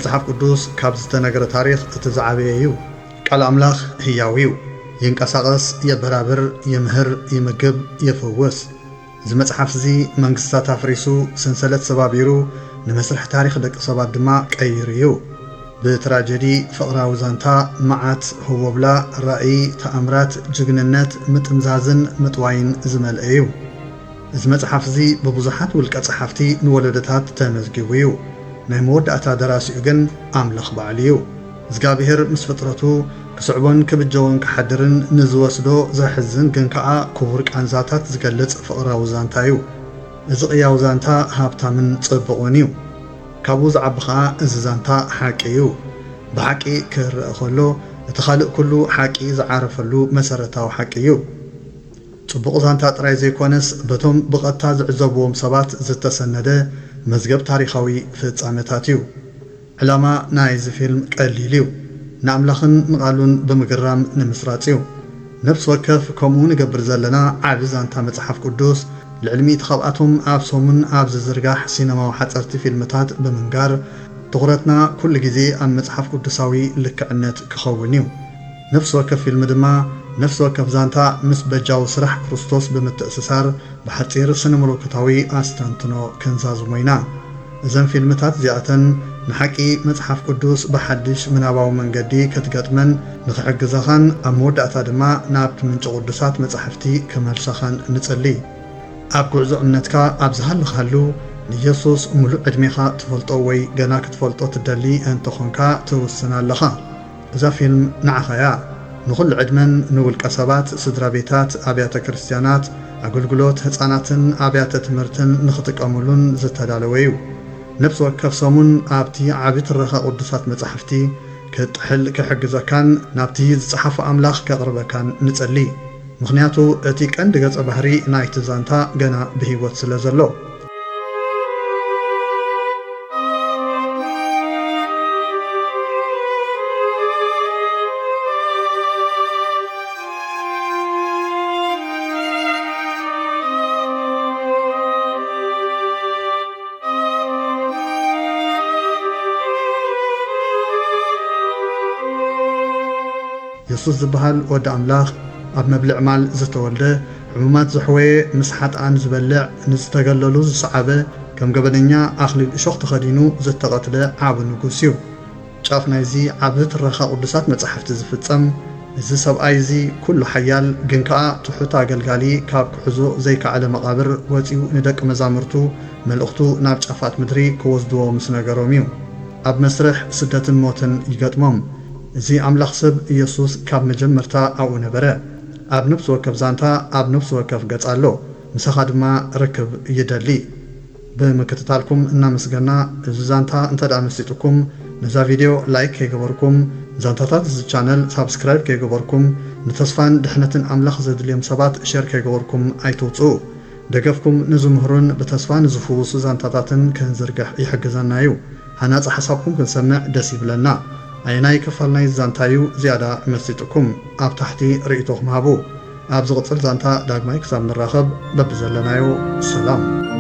መጽሓፍ ቅዱስ ካብ ዝተነገረ ታሪኽ እቲ ዝዓበየ እዩ። ቃል ኣምላኽ ህያው እዩ። ይንቀሳቐስ፣ የበራብር፣ ይምህር፣ ይምግብ፣ ይፍውስ። እዚ መጽሓፍ እዚ መንግስታት ኣፍሪሱ፣ ሰንሰለት ሰባቢሩ፣ ንመስርሕ ታሪኽ ደቂ ሰባት ድማ ቀይሩ እዩ። ብትራጀዲ፣ ፍቕራዊ ዛንታ፣ መዓት፣ ህቦብላ፣ ራእይ፣ ተኣምራት፣ ጅግንነት፣ ምጥምዛዝን ምጥዋይን ዝመልአ እዩ። እዚ መጽሓፍ እዚ ብብዙሓት ውልቀ ጸሓፍቲ ንወለዶታት ተመዝጊቡ እዩ። ናይ መወዳእታ ደራሲኡ ግን ኣምላኽ ባዕሉ እዩ። እግዚኣብሄር ምስ ፍጥረቱ ክስዕቦን ክብጀዎን ክሓድርን ንዝወስዶ ዘሕዝን ግን ከኣ ክቡር ቃንዛታት ዝገልጽ ፍቕራዊ ዛንታ እዩ። እዚ ቅያው ዛንታ ሃብታምን ጽቡቕን እዩ። ካብኡ ዝዓቢ ኸኣ እዚ ዛንታ ሓቂ እዩ። ብሓቂ ክረኣ ከሎ እቲ ካልእ ኩሉ ሓቂ ዝዓረፈሉ መሰረታዊ ሓቂ እዩ። ጽቡቕ ዛንታ ጥራይ ዘይኮነስ፣ በቶም ብቐጥታ ዝዕዘብዎም ሰባት ዝተሰነደ መዝገብ ታሪኻዊ ፍጻመታት እዩ። ዕላማ ናይዚ ፊልም ቀሊል እዩ። ንኣምላኽን ንቓሉን ብምግራም ንምስራጽ እዩ። ነፍሲ ወከፍ ከምኡ ንገብር ዘለና ዓቢ ዛንታ መጽሓፍ ቅዱስ፣ ልዕሊ ሚእቲ ካብኣቶም ኣብ ሰሙን ኣብ ዝዝርጋሕ ሲነማዊ ሓጸርቲ ፊልምታት ብምንጋር፣ ትኹረትና ኩሉ ግዜ ኣብ መጽሓፍ ቅዱሳዊ ልክዕነት ክኸውን እዩ። ነፍሲ ወከፍ ፊልም ድማ ነፍሲ ወከፍ ዛንታ ምስ በጃዊ ስራሕ ክርስቶስ ብምትእስሳር ብሓጺር ስነ-መለኮታዊ ኣስተንትኖ ክንዛዝሞ ኢና። እዘን ፊልምታት እዚኣተን ንሓቂ መጽሓፍ ቅዱስ ብሓድሽ ምናባዊ መንገዲ ክትገጥመን ንኽሕግዘኻን ኣብ መወዳእታ ድማ ናብቲ ምንጪ ቅዱሳት መጻሕፍቲ ክመልሰኻን ንጽሊ። ኣብ ጉዕዞ እምነትካ ኣብ ዝሃለኻሉ ንየሱስ ምሉእ ዕድሜኻ ትፈልጦ ወይ ገና ክትፈልጦ ትደሊ እንተኾንካ ትውስን ኣለኻ። እዛ ፊልም ንዓኻ እያ። ንኹሉ ዕድመን ንውልቀ ሰባት፣ ስድራ ቤታት፣ ኣብያተ ክርስትያናት፣ ኣገልግሎት ህጻናትን ኣብያተ ትምህርትን ንኽጥቀሙሉን ዝተዳለወ እዩ። ነፍሲ ወከፍ ሰሙን ኣብቲ ዓቢ ትረኻ ቅዱሳት መጻሕፍቲ ክትጥሕል ክሕግዘካን ናብቲ ዝጸሓፎ ኣምላኽ ከቕርበካን ንጸሊ። ምኽንያቱ እቲ ቀንዲ ገጸ ባህሪ ናይቲ ዛንታ ገና ብህይወት ስለ ዘሎ። የሱስ ዝበሃል ወዲ ኣምላኽ ኣብ መብልዕ ማል ዝተወልደ፣ ሕሙማት ዘሕወየ፣ ምስ ሓጥኣን ዝበልዕ፣ ንዝተገለሉ ዝሰዓበ፣ ከም ገበነኛ ኣኽሊል እሾኽ ተኸዲኑ ዝተቐትለ ዓቢ ንጉስ እዩ። ጫፍ ናይዚ ዓቢ ትረኻ ቅዱሳት መጻሕፍቲ ዝፍጸም፣ እዚ ሰብኣይ እዚ ኩሉ ሓያል ግን ከኣ ትሑት ኣገልጋሊ ካብ ክሕዞ ዘይከኣለ መቓብር ወጺኡ ንደቂ መዛሙርቱ መልእኽቱ ናብ ጫፋት ምድሪ ክወስድዎ ምስ ነገሮም እዩ። ኣብ መስርሕ ስደትን ሞትን ይገጥሞም። እዚ ኣምላኽ ሰብ ኢየሱስ ካብ መጀመርታ ኣብኡ ነበረ። ኣብ ነፍሲ ወከፍ ዛንታ ኣብ ነፍሲ ወከፍ ገጽ ኣሎ። ምሳኻ ድማ ርክብ ይደሊ። ብምክትታልኩም እናመስገና፣ እዚ ዛንታ እንተ ደኣ መሲጥኩም፣ ነዛ ቪድዮ ላይክ ከይገበርኩም፣ ዛንታታት እዚ ቻነል ሳብስክራይብ ከይገበርኩም፣ ንተስፋን ድሕነትን ኣምላኽ ዘድልዮም ሰባት ሼር ከይገበርኩም ኣይትውጽኡ። ደገፍኩም ንዝምህሩን ብተስፋ ንዝፍውሱ ዛንታታትን ክንዝርግሕ ይሕግዘና እዩ። ሃናጺ ሓሳብኩም ክንሰምዕ ደስ ይብለና። ኣየናይ ክፋል ናይ ዛንታ እዩ ዝያዳ መሲጥኩም? ኣብ ታሕቲ ርእይቶኹም ሃቡ። ኣብ ዝቕጽል ዛንታ ዳግማይ ክሳብ ንራኸብ በብዘለናዮ ሰላም።